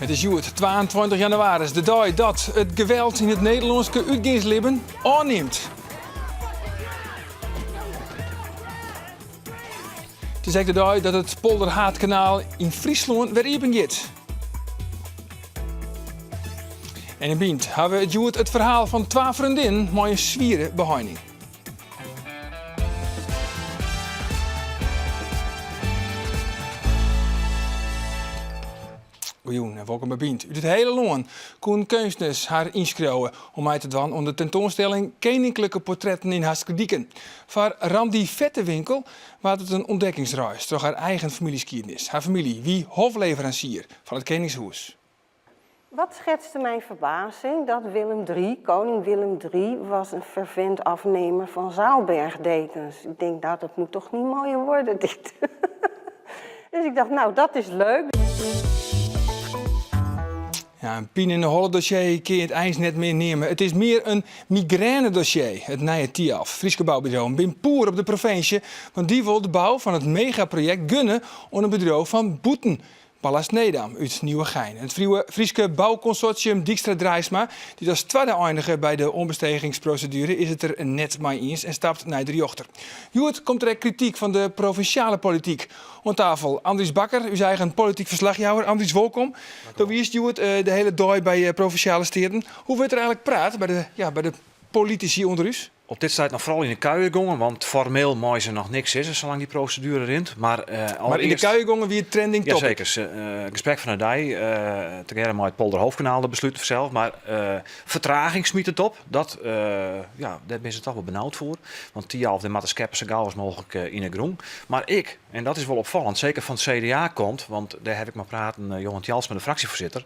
It is hjoed 22 jannewaris, de dei dat it geweld yn it Nederlânske útgeanslibben ôfnimt. It is ek de dei dat it Polderhaadkanaal yn Fryslân wer iepen giet. En yn Bynt ha we it hjoed it ferhaal fan twa freondinnen mei in swiere beheining. Goejûn en wolkom by Bynt. Ut it hiele lân koenen keunstners har ynskriuwe om mei te dwaan oan de tentoanstelling Keninklike Portretten yn Haskerdiken. Foar Randy Vettewinkel waard it in ûntdekkingsreis troch har eigen famyljeskiednis. Har famylje wie hofleveransier fan it keningshûs. Wat schetste mijn verbazing dat Willem III, koning Willem III, was een fervent afnemer van Zaalbergdekens. Ik denk, nou dat moet toch niet mooier worden dit. Dus ik dacht, nou dat is leuk. Ja, in pine yn 'e holle dossier kin je it eins net mear neame. It is mear in migrêne-dossier, it nije Thialf. Fryske boubedriuwen binne poer op de provinsje, want dy wol de bou fan it megaprojekt gunne oan in bedriuw fan bûten Ballast Nedam út Nieuwegein. It Fryske boukonsortium Dykstra Draisma, dy't as twadde einige by de oanbestegingsproseduere, is it der net mei iens en stapt nei de rjochter. Hjoed komt der ek krityk fan de provinsjale polityk. Oan tafel Andries Bakker, ús eigen polityk ferslachjouwer. Andries, wolkom. Do wiest hjoed de hiele dei by Provinsjale Steaten. Hoe wurdt der eigenlik praat by de, ja, by de politisy ûnder ús? Op dit stuit noch foaral yn de kuiergongen, want formeel meie se noch niks sizze salang't dy proseduere rint. Mar, Mar yn de kuiergongen wie it trending topic. Jazeker. Gesprek fan de dei, tegearre mei it Polderhoofdkanaal, dat beslút fansels. Mar fertraging smyt it op. Dat, ja, dêr binne se toch wol benaud foar. Want Thialf, dêr moat de skeppe sa gau as mooglik yn 'e grûn. Mar ek, en dat is wol opfallend, seker fan it CDA kant, want dêr haw ik mei praten, Johan Tjalsma, de fraksjefoarsitter,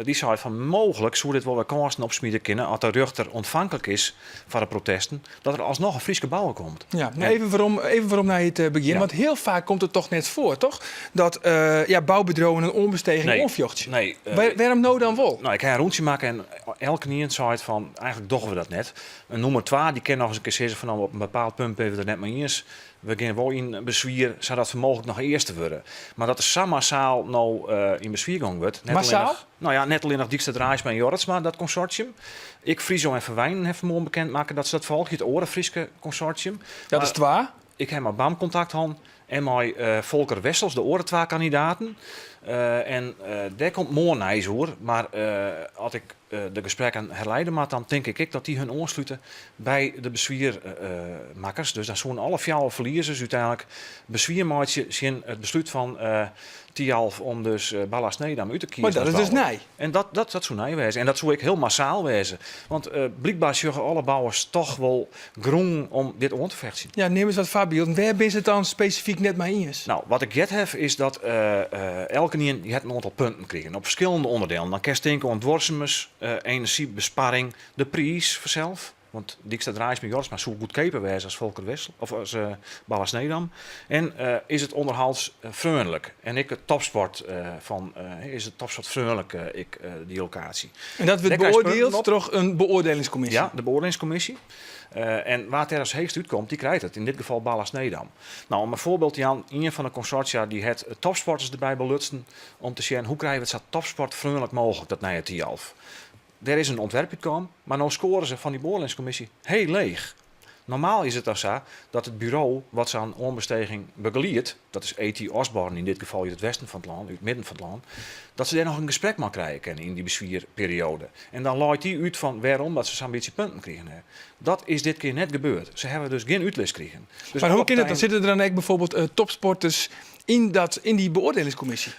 dy sei fan mooglik soe dit wol wer kânsen opsmite kinne as de rjochter ûntfanklik is foar de protesten, dat der alsnoch in Fryske bouwer komt. Ja, nou even werom, even werom nei it begjin, want hiel faak komt it toch net foar, toch? Dat ja, boubedriuwen in oanbesteging oanfjochtsje. Nee. Wêrom no dan wol? Nou, ik ha in rûntsje makke en elkenien seit fan eigenlik dogge we dat net. In nûmer twa dy kin noch ris in kear sizze fan no, op in bepaald punt binne we der net mei iens. We gean wol yn beswier sadat we mooglik noch earste wurde. Mar dat der sa massaal no yn beswier gong wurdt. Net Massaal? Allinnich, nou ja, net allinnich Dykstra Draaisma en Jorritsma, dat konsortium. Ek Friso en Van Wijnen ha fanmoarn bekend makke dat se dat folgje, it oare Fryske konsortium. Dat is twa. Ik ha mei BAM kontakt hân en mei Volker Wessels, de oare twa kandidaten. En dêr komt moarn nijs oer. Mar as ik de gesprekken herleide moat, dan tink ik ek dat dy hun oanslute by de beswiermakkers. Dus dan soene alle fjouwer ferliezers úteinlik beswier meitsje tsjin it beslút fan Thialf om dus Ballast Nedam út te kiezen. Mar dat is dus nij. En dat, dat, dat soe nij wêze. En dat soe ek hiel massaal wêze. Want blykber sjogge alle bouwers toch wol grûn om dit oan te fechtsjen. Ja, neam ris wat foarbylden. Wêr binne se it dan spesifyk net mei iens? Nou, wat ik heard haw is dat elkenien die hat in oantal punten krigen op ferskillende onderdelen. Dan kinst tinke oan duorsumens, enerzjybesparring, de priis fansels. Want Dykstra Draaisma Jorritsma soe goedkeaper wêze as Volker Wessel of as Ballast Nedam. En is it ûnderhâldsfreonlik? En ek it topsport fan is it topsportfreonlik ek dy lokaasje? En dat wurdt beoardield troch in beoardelingskommisje? Ja, de beoardelingskommisje. En wa't dêr as heechst útkomt, dy krijt it. Yn dit gefal Ballast Nedam. Nou, om in foarbyld te jaan, ien fan de konsortia dy hat topsporters derby belutsen om te sjen hoe krije we it sa topsportfreonlik mooglik, dat nije Thialf. Dêr is in ûntwerp útkaam, mar no skoare se fan dy beoardelingskommisje heel leech. Normaal is it dan sa dat it buro wat sa'n oanbesteging begeliedt, dat is ET Osborne yn dit gefal út it westen fan it lân, út it midden fan it lân, dat se dêr noch in gesprek mei krije kinne yn dy beswierperioade. En dan leit dy út fan wêrom dat se sa'n bytsje punten krigen hawwe. Dat is dit kear net gebeurd. Se hawwe dus gjin útlis krigen. Dus mar hoe kin it dan? Sitte der dan ek bijvoorbeeld topsporters yn dat, yn dy beoardelingskommisje?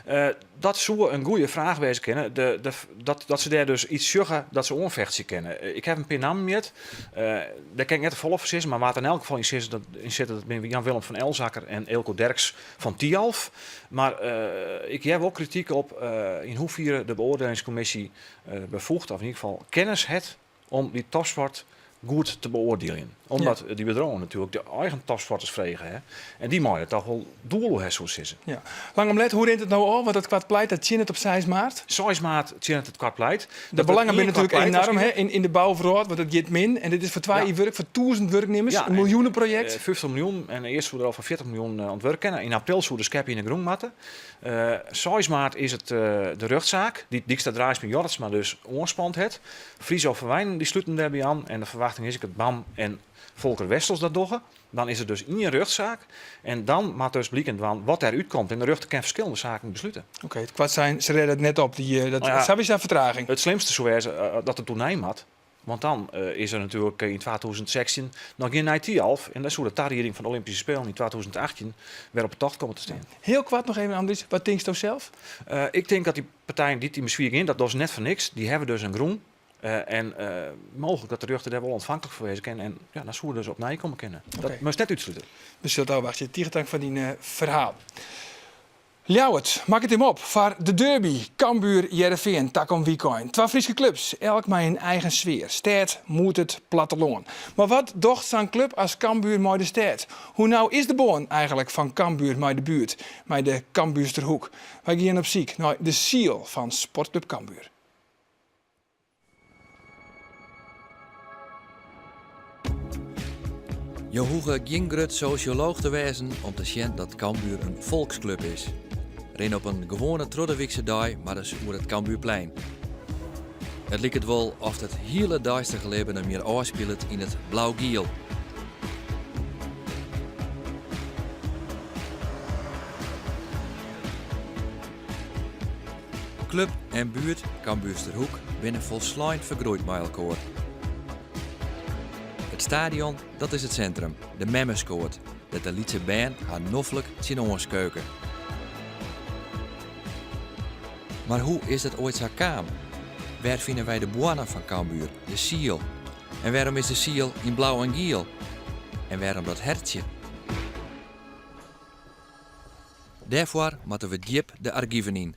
Dat soe in goede fraach wêze kinne. De, de, dat, dat se dêr dus iets sjogge dat se oanfechtsje kinne. Ik haw in pear nammen heard. Dêr kin ik net te folle foar sizze, mar wa't yn elk gefal yn sizze, dat, yn sitte, dat binne Jan Willem van Elzakker en Eelco Derks fan Thialf. Mar ik hear wol krityk op yn hoefiere de beoardelingskommisje befoegd, of yn ieder gefal kennis hat om dy topsport. goed te beoardieljen. Omdat dy bedriuwen natuerlik de eigen topsporters frege ha. En dy meie toch wol doel oer ha, soe ik sizze. Ja. Lang om let, hoe rint it no ôf? Want dat koart pleit dat tsjinnet op 6 maart. 6 maart tsjinnet it koart pleit. De belangen binne natuerlik enoarm hè, yn de bouwrâld, want it giet min. En dit is foar twa jier wurk foar 1000 wurknimmers, in miljoeneprojekt. 50 miljoen en earst soe der al foar 40 miljoen oan it wurk kinne. Yn april soe de skep yn 'e grûn moatte. 6 maart is it de rjochtsaak dy't Dykstra Draaisma Jorritsma dus oanspand hat. Friso van Wijnen dy slút him dêrby oan en de ferwachting is ek dat BAM en Volker Wessels dat dogge. Dan is der dus ien rjochtsaak en dan moat dus bliken dwaan wat dêr útkomt. En de rjochter kin ferskillende saken beslute. Oké, it koart sein, se rêde it net op. Dy, dat, Nou ja, sawiesa fertraging. It slimste soe wêze dat it oernij moat. Want dan is der natuerlik yn 2016 noch gjin nij Thialf. En dan soe de tarieding fan de Olympyske Spelen yn 2018 wer op 'e tocht komme te stean. Hiel koart noch even, Andries, wat tinksto sels? Ik tink dat dy partijen dy't yn beswier gean, dat dogge se net foar niks. Dy hawwe dus in grûn. En mooglik dat de rjochter dêr wol ûntfanklik foar wêze kin. En ja, dan soe er dus opnij komme kinne. Dat moatst net útslute. We sille it ôfwachtsje. Tige tank foar dyn ferhaal. Ljouwert makket him op foar de derby Cambuur-Hearrenfean takom wykein. Twa Fryske klups, elk mei in eigen sfear. Stêd moetet plattelân. Mar wat docht sa'n klup as Cambuur mei de stêd? Hoe nau is de bân eigenlik fan Cambuur mei de buert, mei de Cambuursterhoek? Wy gean op syk nei de siel fan Sportklup Cambuur. Jo hoege gjin grut sosjolooch te wêzen om te sjen dat Cambuur in folksklup is. Rin op in gewoane trochdewyske dei mar ris oer it Cambuurplein. It liket wol oft it hiele deistige libben him hjir ôfspilet yn it blau-giel. Klup en buert Cambuursterhoek binne folslein fergroeid mei elkoar. It stadion, dat is it sintrum, de memmeskoat, dêr't de lytse bern har noflik tsjinoan skeuke. Mar hoe is dat oait sa kaam? Wêr fine wy de boarne fan Cambuur, de siel? En wêrom is de siel yn blau en giel? En wêrom dat hertsje? Dêrfoar moatte we djip de argiven yn.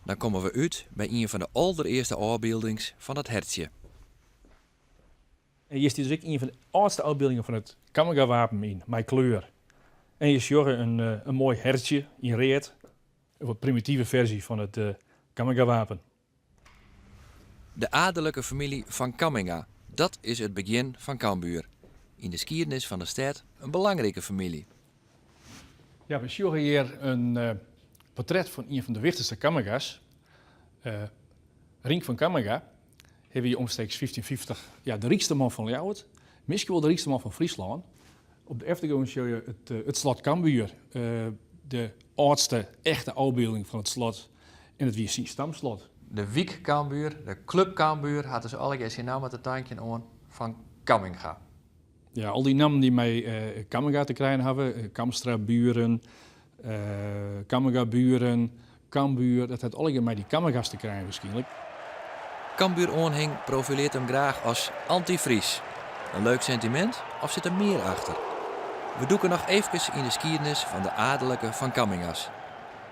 Dan komme we út by ien fan de alderearste ôfbyldings fan dat hertsje. En hjir stiet dus ek ien fan de âldste ôfbyldingen fan it Camminghawapen yn, mei kleur. En je sjogge in, eh, in moai hertsje yn read, in wat primitive ferzje fan it uh, Camminghawapen. De adelike famylje Van Cammingha, dat is it begjin fan Cambuur. Yn de skiednis fan de stêd in belangrike famylje. Ja, we sjogge hjir in eh, portret fan ien fan de wichtichste Cammingha's. Uh, Rienk van Cammingha. Hy wie omstreeks 1550 ja, de rykste man fan Ljouwert. Miskien wol de rykste man fan Fryslân. Op de eftergrûn sjogge je it, eh, it slot Cambuur. Uh, de âldste echte ôfbylding fan it slot. En it wie syn stamslot. De wyk Cambuur, de klup Cambuur, hat dus allegear syn namme te tankjen oan Van Cammingha. Ja, al dy nammen dy't mei uh, Cammingha te krijen hawwe, Kamstra buren, uh, Cammingha buren, Cambuur, dat hat allegear mei dy Cammingha's te krijen wierskynlik. Cambuur-oanhing profileart him graach as anty-Fries. In leuk sentimint of sit der mear achter? We dûke noch eefkes yn de skiednis fan de adelike Van Cammingha's.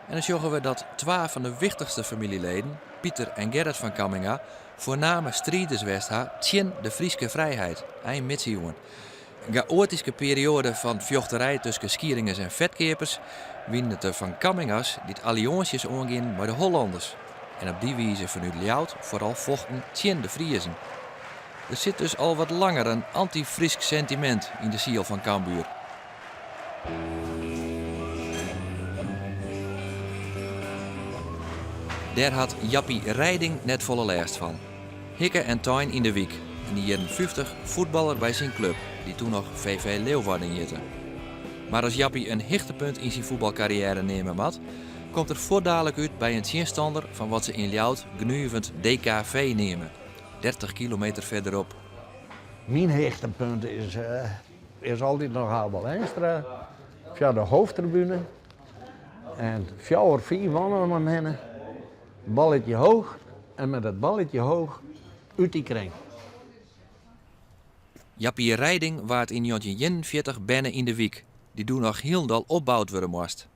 En dan sjogge we dat twa fan de wichtichste famyljeleden, Pieter en Gerrit van Cammingha, foarname striders west ha tsjin de Fryske frijheid, ein midsiuwen. In gaoatyske perioade fan fjochterij tusken Skieringers en Fetkeapers wienen it de Van Cammingha's dy't alliânsjes oangienen mei de Hollanners en op dy wize fanút Ljouwert foaral fochten tsjin de Friezen. Der sit dus al wat langer in anty-Frysk sentimint yn de siel fan Cambuur. Dêr hat Jappie Reiding net folle lêst fan. Hikke en tein yn de wyk, yn de jierren 50 fuotballer by syn klup, dy't doe noch VV Leeuwarden hjitte. Mar as Jappie in hichtepunt yn syn fuotbalkarriêre neame moat, komt er fuortdalik út by in tsjinstanner fan wat se yn Ljouwert gnuvend DKV neame, 30 kilometer fierderop. Myn hichtepunt is is altyd noch Abel Enstra foar de hoofdtribune. En fjouwer, fiif man om him hinne. Balletje hoog en met dat balletje hoog út dy kring. Jappie Reiding waard yn 1941 berne yn de wyk, dy't doe noch hielendal opboud wurde moast.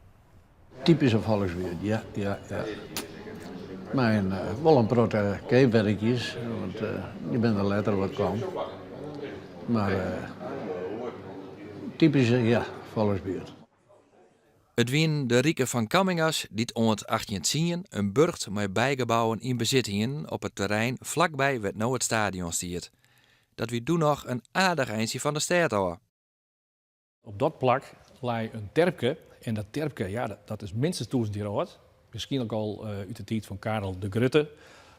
Typyske folksbuert, ja, ja, ja. Mei in, wol in protte keapwerkjes, want je binne der letter wat kaam. Mar typysk, ja, folksbuert. It wienen de rike Van Camminga's dy't oant 1810 in burcht mei bygebouwen yn besit hienen op it terrein flakby wêr't no it stadion stiet. Dat wie doe noch in aardich eintsje fan de stêd ôf. Op dat plak lei in terpke en dat terpke, ja, dat is minstens 1000 jier âld. Wierskynlik al út de tiid fan Karel de Grutte.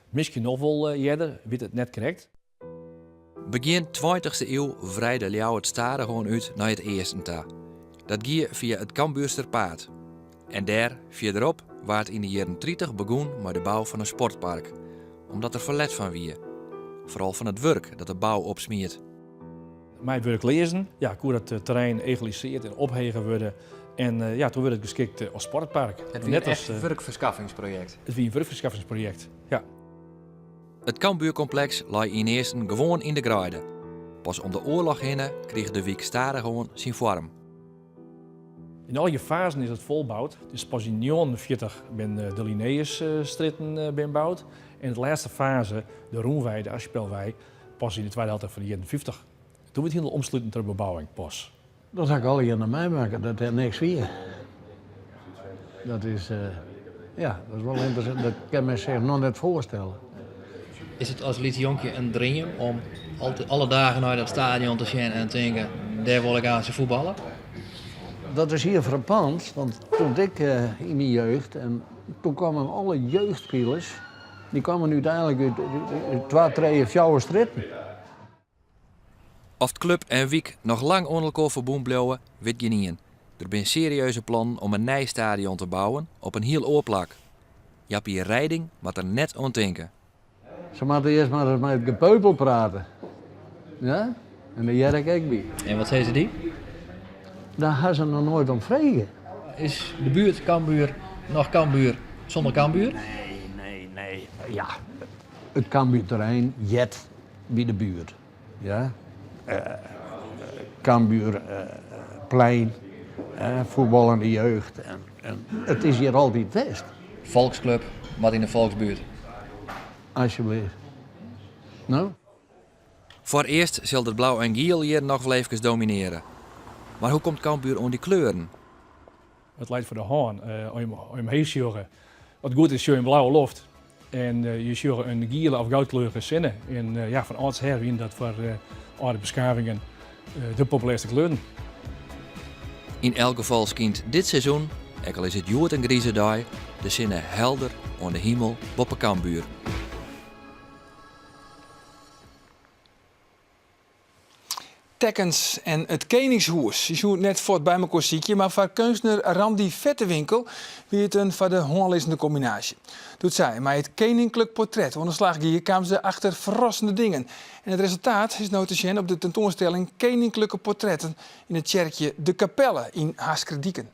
Miskien noch wol earder, wit it net krekt. Begjin tweintichste iuw wreide Ljouwert stadichoan út nei it easten ta. Dat gie fia it Cambuursterpaad. En dêr fierderop waard yn de jierren 30 begûn mei de bou fan in sportpark, omdat der ferlet fan wie. Foaral fan it wurk dat de bou opsmiet. Mei wurkleazen, ja, koe dat terrein egaliseard en ophege wurde en ja, toen wurde it geskikt as sportpark. It wie in echt wurkferskaffingsprojekt. It wie in wurkferskaffingsprojekt, ja. It Cambuurkompleks lei ynearsten gewoan yn de greide. Pas om de oarloch hinne krige de wyk stadichoan syn foarm. Yn allegear fazen is it folboud. Dus pas yn 49 binne de Linnaeusstrjitten bin boud. En de lêste faze, de rûnwei, de Archipelwei, pas yn de twadde helte fan de jierren 50. Doe wurdt hielendal omsluten troch bebouwing pas. Dat ha ik allegear noch meimakke, dat dêr niks wie. Dat is, ja, dat is wol ynteressant, dat kin men sich noch net foarstelle. Is it as lyts jonkje in dream om alle dagen nei dat stadion te sjen en tinke, dêr wol ik aanst fuotballe? Dat is hiel frappant, want toen ik yn myn jeugd, en toen kamen alle jeugdspilers, dy kamen úteinlik út twa, trije, fjouwer strjitten. Oft klup en wyk noch lang oan elkoar ferbûn bliuwe, wit gjinien. Der binne serieuze plannen om in nij stadion te bouwen op in hiel oar plak. Jappie Reiding moat der net oan tinke. Se moatte earst mar ris mei it gepeupel prate. Ja? En dêr hear ik ek by. En wat sizze dy? Dêr ha se noch noait om frege. Is de buert Cambuur noch Cambuur sûnder Cambuur? Nee, nee, nee. Ja, it Cambuurterrein heart by de buert. Ja. Cambuurplein, fuotballende jeugd. En it is hjir altyd west. Folksklup moat yn de folksbuert. Alsjeblieft. No? Foarearst sil it blau en giel hjir noch wol efkes dominearje. Mar hoe komt Cambuur oan dy kleuren? It leit foar de hân as je omheech sjogge. Wat goed is, sjogge je in blauwe loft en je sjogge in giele of goudkleurige sinne. En ja, fan âldsher wiene dat foar âlde beskavingen de populêrste kleuren. Yn elk gefal skynt dit seizoen, ek al is it hjoed in grize dei, de sinne helder oan de himel boppe Cambuur. Tekkens en it Keningshûs. Je soene it net fuort by mekoar sykje, mar foar keunstner Randy Vettewinkel wie it in foar de hân lizzende kombinaasje. Doe't sy mei it keninklik portret oan de slach gie, kaam se achter ferrassende dingen. En it resultaat is no te sjen op de tentoanstelling Keninklike Portretten yn it tsjerkje De Kapelle yn Haskerdiken.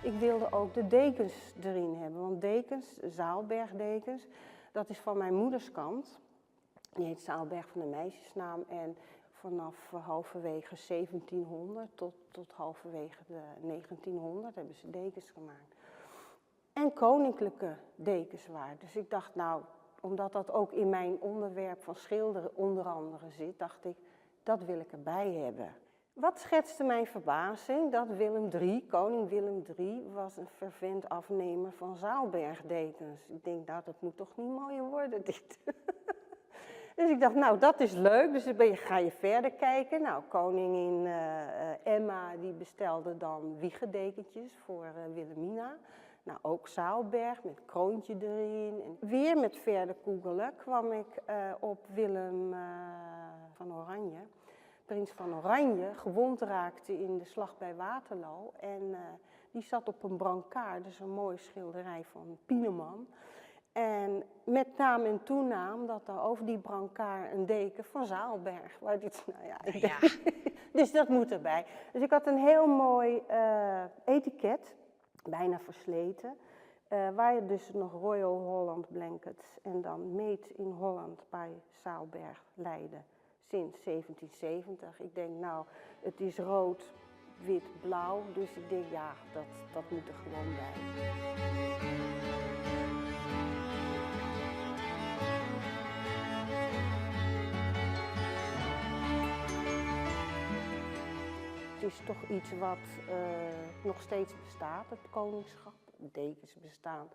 Ik wilde ook de dekens erin hebben, want dekens, Zaalbergdekens, dat is van mijn moeders kant. Die heet Zaalberg van de meisjesnaam en vanaf halverwege 1700 tot, tot halverwege de 1900 hebben ze dekens gemaakt. En koninklijke dekens waren. Dus ik dacht, nou, omdat dat ook in mijn onderwerp van schilderen onder andere zit, dacht ik, dat wil ik erbij hebben. Wat schetste mijn verbazing? Dat Willem III, koning Willem III, was een fervent afnemer van Zaalbergdekens. Ik denk, nou, dat moet toch niet mooier worden, dit. Dus ik dacht, nou, dat is leuk. Dus dan ben je, ga je verder kijken. Nou, koningin Emma die bestelde dan wiegendekentjes voor Wilhelmina. Nou, ook Zaalberg met kroontje erin. En weer met verder googelen kwam ik op Willem van Oranje. Prins van Oranje gewond raakte in de slag bij Waterloo. En die zat op een brancard, dus een mooie schilderij van Pieneman. En met naam en toenaam dat daar over die brancard een deken van Zaalberg. Waar dit, nou ja, ik denk, dus dat moet erbij. Dus ik had een heel mooi etiket, bijna versleten, waar je dus nog Royal Holland Blankets en dan Made in Holland bij Zaalberg Leiden sinds 1770. Ik denk, nou, het is rood, wit, blauw, dus ik denk, ja, dat moet er gewoon bij. Het is toch iets wat nog steeds bestaat, het koningschap. Dekens bestaan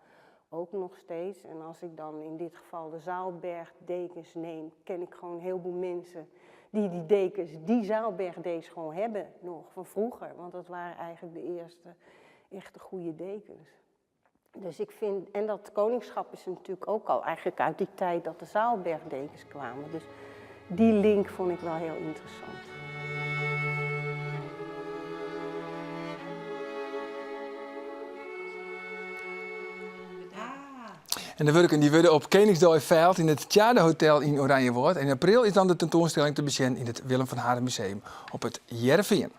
ook nog steeds. En als ik dan in dit geval de Zaalbergdekens neem, ken ik gewoon een heleboel mensen die die dekens, die Zaalbergdekens gewoon hebben nog van vroeger. Want dat waren eigenlijk de eerste echte goede dekens. Dus ik vind, en dat koningschap is natuurlijk ook al eigenlijk uit die tijd dat de Zaalbergdekens kwamen. Dus die link vond ik wel heel interessant. En de wurken die worden op Koningsdag veild in het Tjade Hotel in Oranjewâld. In april is dan de tentoonstelling te bezien in het Willem van Haren Museum op het Hearrenfean.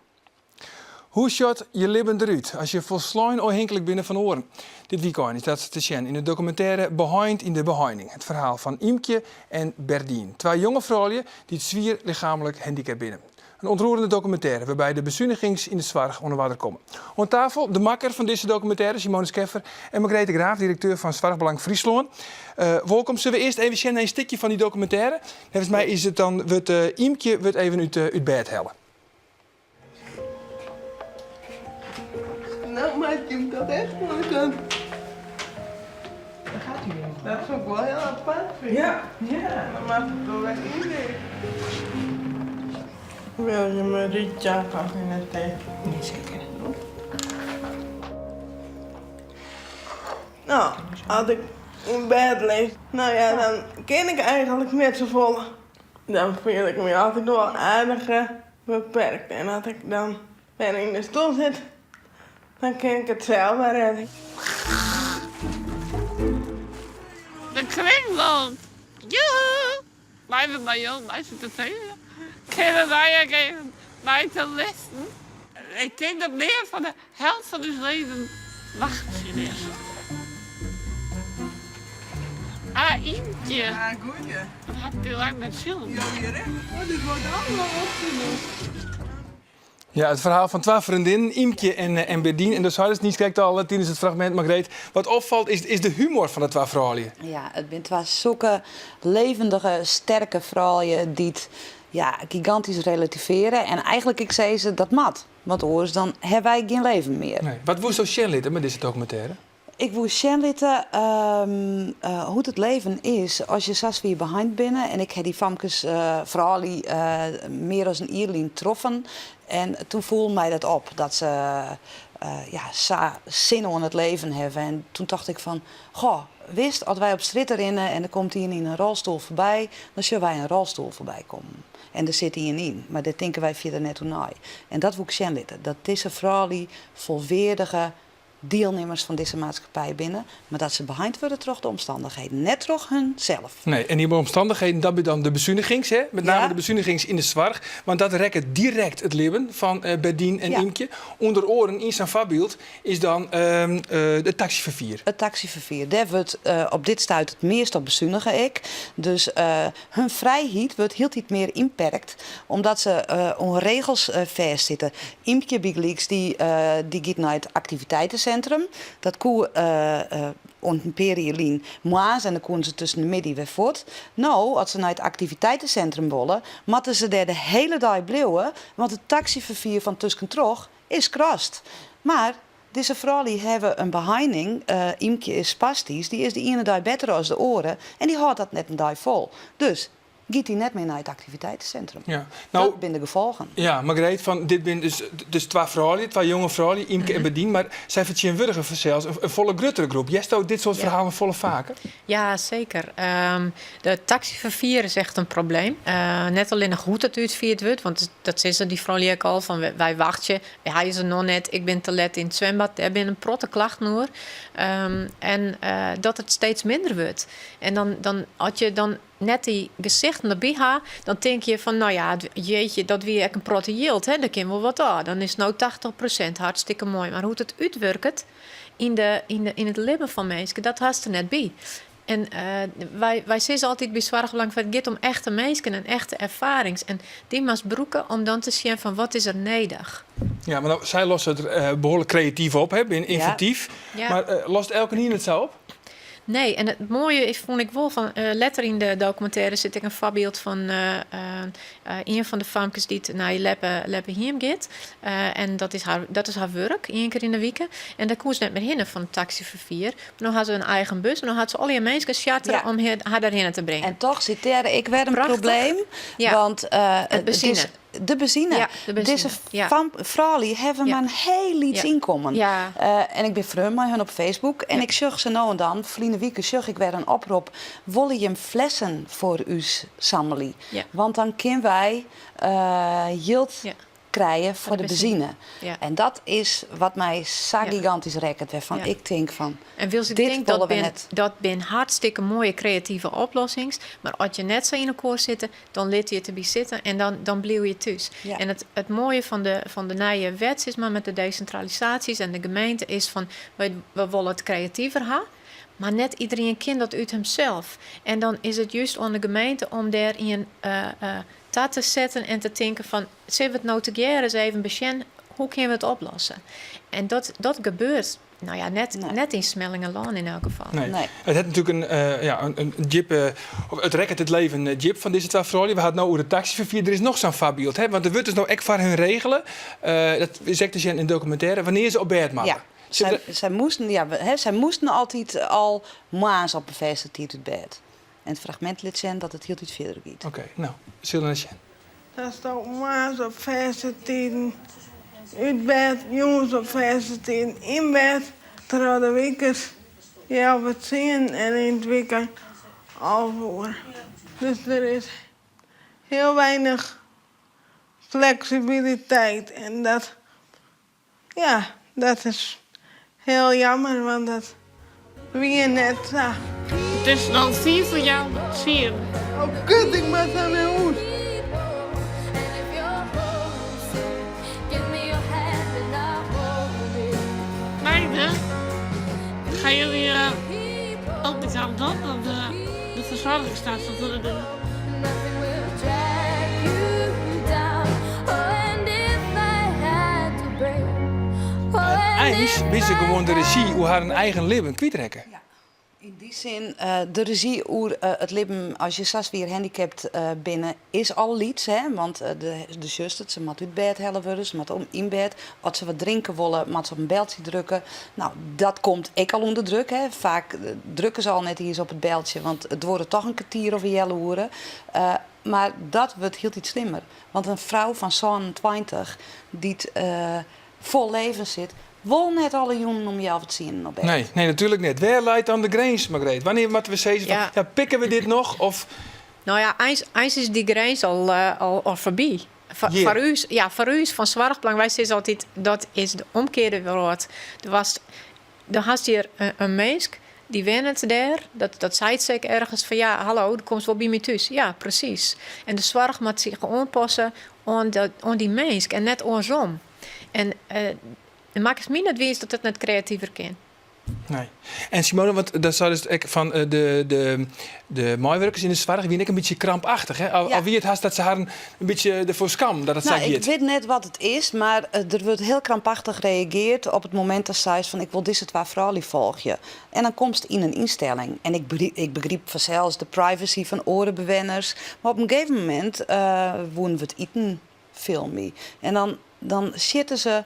Hoe sjocht je libben derút as je folslein ôfhinklik binne fan oaren? Dit wykein is dat te sjen yn de dokumintêre Beheind yn de Beheining. It ferhaal fan Ymkje en Berdien, twa jonge froulju dy't swier lichaamlik handicapt binne. In ûntroerende dokumintêre wêrby't de besunigings yn de soarch oan de oarder komme. Oan tafel de makker fan dizze dokumintêre, Simone Scheffer, en Margreet de Graaf, direkteur fan Soarchbelang Fryslân. Wolkom. Sille we earst even sjen nei in stikje fan dy dokumintêre? Neffens my is it dan wurdt Ymkje wurdt even út bêd helle. No moat je him toch echt oan. Daar gaat hij weer. Dat soe ik wol hiel apart fine. Ja, ja. Dan moat it wol wer ynlizze. Wil je me rietjak of yn de tee? Nee, seker. No, as ik yn bêd lis, no ja, dan kin ik eigenlik net safolle. Dan fiel ik my altyd wol aardich beperkt. En as ik dan wer yn de stoel sit, dan kin ik it sels wer rêde. De kringloop! Joehoe! Blijven by jo meitsje te telen. Kinne wy ek even mei te listen? Ik tink dat mear fan de helt fan ús leven wachtsjen is. Ah, Ymkje. Ah, goeie. Dat ha ik dy lang net sjoen. Jo hjir ek? Oh, dit wordt allemaal opgenomen. Ja, it ferhaal fan twa freondinnen, Ymkje en Berdien. En dat seidest niiskrekt al tidens it fragmint, Margreet. Wat opfalt is de humor fan de twa froulju. Ja, it binne twa sokke levendige, sterke froulju dy't ja, gigantysk relativearje. En eigenlik ek sizze, dat moat. Want oars dan hawwe wy gjin leven mear. Nee. Wat woesto sjen litte mei dizze dokumintêre? Ik woe sjen litte hoe't it leven is as je sa swier beheind binne. En ik ha dy famkes froulju mear as in jier lyn troffen. En toen foel my dat op, dat se ja, sa sin oan it leven hawwe. En toen tocht ik fan, goh, wist, as wy op strjitte rinne en der komt ien yn in rolstoel foarby, dan sjogge wy in rolstoel foarby kommen. En der sit ien yn, mar dêr tinke wy fierder net oer nei. En dat woe ik sjen litte, dat dizze froulju folweardige dielnimmers fan dizze maatskippij binne, mar dat se beheind wurde troch de omstannichheden, net troch hun sels. Nee, en dy omstannichheden, dat binne dan de besunigings, hè? Met name de besunigings yn de soarch, want dat rekket direkt it libben fan Berdien en Ymkje. Under oaren yn sa'n foarbyld is dan it taksyferfier. It taksyferfier, dêr wurdt op dit stuit it meast op besunige ek. Dus hun frijheid wurdt hieltyd mear ynperkt, omdat se oan regels fêstsitte. Ymkje bygelyks, dy dy giet nei it aktiviteitesintrum. Dat koe oant in pear jier lyn moarns en dan koene se tusken de middei wer fuort. No, as se nei it aktiviteitesintrum wolle, moatte se dêr de hiele dei bliuwe, want it taksyferfier fan tuskentroch is skrast. Mar dizze froulju hawwe in beheining, Ymkje is spastysk, dy is de iene dei better as de oare en dy hâldt dat net in dei fol. Dus. Giet dy net mear nei it aktiviteitesintrum. Ja. No, Dat binne de gefolgen. Ja, Margreet, fan dit binne dus, dus twa froulju, twa jonge froulju, Ymke en Berdien, mar sy fertsjintwurdigen fansels in folle gruttere groep. Hearsto dit soart ferhalen folle faker? Ja, seker. De taksyferfier is echt in probleem. Net allinnich hoe't it útfierd wurdt, want dat sizze dy froulju ek al, fan wy wachtsje, hy is der noch net, ik bin te let yn it swimbad, dêr binne in protte klachten oer. En dat it steeds minder wurdt. En dan, dan, as je dan net dy gesichten derby ha, dan tinke je fan, no ja, jeetje, dat wie ek in protte jild, hè, dêr kin wol wat ôf. Dan is it no 80%, hartstikke moai. Mar hoe't it útwurket yn de, yn de, yn it libben fan minsken, dat hast der net by. En wy, wy sizze altyd by Soarchbelang fan it giet om echte minsken en echte erfarings. En dy moatst brûke om dan te sjen fan wat is der nedich. Ja, mar no, sy losse it behoarlik kreatyf op, hè, binne ynventyf. Ja. Mar lost elkenien it sa op? Nee, en it moaie is, fûn ik wol, fan letter yn de dokumintêre sit ek in foarbyld fan ien fan de famkes dy't nei Leppe, Leppehiem giet. En dat is har, dat is har wurk, ien kear yn de wike. En dêr koe se net mear hinne fan it taksyferfier. Mar no ha se in eigen bus en no hat se allegear minsken chartere om har dêrhinne te bringen. En toch sit dêr ek wer in Prachtich. probleem, Ja. want It benzine. dizze De benzine. Ja, de benzine. Dizze Ja. froulju hawwe Ja. mar in hiel lyts Ja. ynkommen. Ja. En ik bin freon mei hun op Facebook en ik sjoch se no en dan. Ferline wike sjoch ik wer in oprop. Wolle jim flessen foar ús sammelje? Ja. Want dan kinne wy jild Ja. krije foar de benzine. Ja. En dat is wat my sa Ja. gigantysk rekket, wêrfan Ja. ik tink fan, En wylst ik dit tink wolle dat we bin, net. dat bin hartstikke moaie kreative oplossings, mar as je net sa yn elkoar sitte, dan litte je it derby sitte en dan, dan bliuwe je thús. Ja. En it, it moaie fan de, fan de nije wet, sis mar, met de desintralisaasjes en de gemeente is fan wy, we wolle it kreativer ha, mar net iderien kin dat út himsels. En dan is it just oan de gemeente om dêr ien ta te setten en te tinken fan sille we it no tegearre ris even besjen, hoe kinne we it oplosse? En dat, dat gebeurt nou ja, net, Nee. net yn Smellingerlân yn elk gefal. Nee. Nee. It hat natuerlik in, ja, in djippe, of it rekket it leven djip fan dizze twa froulju. We ha it no oer it taksyferfier. Der is noch sa'n foarbyld, hè? Want der wurdt dus no ek foar hun regele, dat is ek te sjen yn de dokumintêre, wannear se op bêd moatte. Ja. Sy, sy moasten, ja, hè, sy moasten altyd al moarns op in fêste tiid út bêd. En it fragmint lit sjen dat it hieltyd fierder giet. Oké, no, we sille nei sjen. Datsto moarns op fêste tiden út bêd, jûns op fêste tiden yn bêd, troch de wike healwei tsien en yn it wykein 11 oere. Dus der is hiel weinich fleksibiliteit en dat Ja, dat is hiel jammer, want dat wie net sa. It is no fiif foar healwei tsien. Oh kut, ik moat sa nei hûs. Meiden, gaan jullie ook iets aan doen om de verzorgingsstaat te doen? Eins binne se gewoan de rezjy oer harren eigen libben kwytrekke. Yn dy sin, de rezjy oer it libben as je sa swier handicapt binne, is al lyts. Hè? Want do sjochst it, se moat út bêd helle wurde, se moat om yn bêd. As se wat drinke wolle, moat se op in beltsje drukke. No, dat komt ek al ûnder druk. Hè. Faak drukke se al net iens op it beltsje, want it duorret toch in kertier of in healoere. Mar dat wurdt hieltyd slimmer. Want in frou fan 27 dy't fol leven sit, wol net alle jûnen om healwei tsienen op bêd. Nee, nee, natuerlik net. Wêr leit dan de grins, Margreet? Wannear moatte we sizze fan, Ja. ja, pikke we dit noch? Of No ja, eins, eins is dy grins al, al, al foarby. Hjir. Foar ús, ja, foar ús fan Soarchbelang, wy sizze altyd dat is de omkearde wrâld. Do hast, do hast hjir in minsk dy wennet dêr, dat, dat seit se ek ergens fan ja, hallo, do komst wol by my thús. Ja, presys. En de soarch moat sich oanpasse oan, dat, oan dy minsk en net oarsom. En uh, makkest my net wiis dat it net kreativer kin. Nee. En Simone, want dat seidest ek fan de, de, de meiwurkers yn de soarch wiene ek in bytsje krampachtich. Hè? Al, Ja. al wie it hast dat se harren in bytsje derfoar skammen dat it sa Nou, ik giet. wit net wat it is, mar der wurdt hiel krampachtich reagearre op it momint dat seist fan ik wol dizze twa froulju folgje. En dan komst yn in ynstelling. En ik, ik begryp fansels de privacy fan oare bewenners, mar op in gegeven momint woene we it iten filmje. En dan, dan sitte se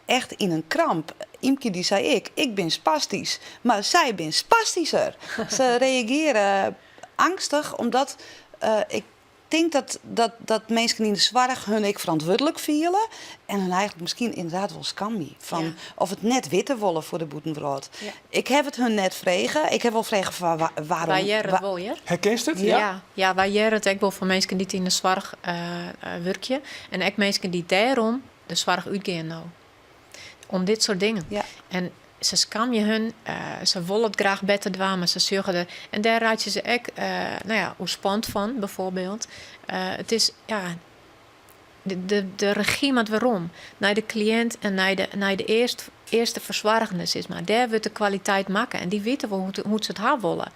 echt yn in kramp. Ymkje dy sei ek, ik bin spastysk, mar sy bin spastischer. Se reagearje eangstich omdat Ik tink dat, dat, dat minsken yn de soarch hun ek ferantwurdlik fiele en hun eigentlik miskien ynderdaad wol skamje fan Ja. of it net witte wolle foar de bûtenwrâld. Ja. Ik haw it hun net frege. Ik haw wol frege fan wa, waarom. Wy hearre it wol, hear. Herkenst it? Ja. ja. Ja, wy hearre it ek wol fan minsken dy't yn de soarch uh, wurkje. En ek minsken dy't dêrom de soarch útgean no. Om dit soart dingen. Ja. En se skamje hun, uh, se wolle it graach better dwaan, mar se sjogge der. En dêr reitsje se ek uh, no ja, oerspand fan, byfoarbyld. Uh, it is, ja, de, de, de regy moat werom nei de kliïnt en nei de, nei de earst, earste fersoargende, sis mar. Dêr wurdt de kwaliteit makke en dy witte wol hoe't, hoe't se it ha wolle.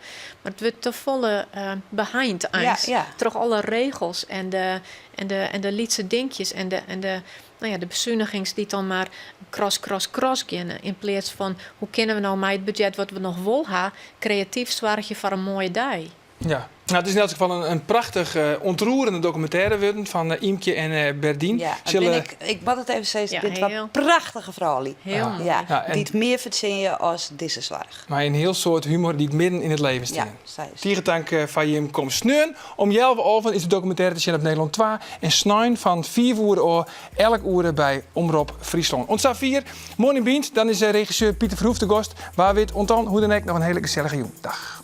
Mar it wurdt te folle uh, beheind eins Ja, ja. troch alle regels en de, en de, en de lytse dinkjes en de, en de, no ja, de besunigings dy't dan mar kras, kras, kras geane. Yn pleats fan hoe kinne we no mei it budzjet wat we noch wol ha, kreatyf soargje foar in moaie dei. Ja. No, it is yn elts gefal in, in prachtich uh, ûntroerende dokumintêre wurden fan uh, Ymkje en uh, Berdien. Ja, bin ik, ik moat it even sizze, Ja, it binne hiel. twa prachtige froulju. Hiel moai. Ja, Ja, en- dy't mear fertsjinje as dizze soarch. Mei in hiel soad humor dy't midden yn it leven stean. Ja, sa is it. Tige tank foar jim komst. Sneon om healwei alven is de dokumintêre te sjen op Nederlân 2 en snein fan 5 oere ôf elk oere by Omrop Fryslân. Oant safier, moarn yn Bynt, dan is regisseur Pieter Verhoeff te gast. Wa wit, oant dan, hoe dan ek, noch in hiele gesellige jûn. Dag.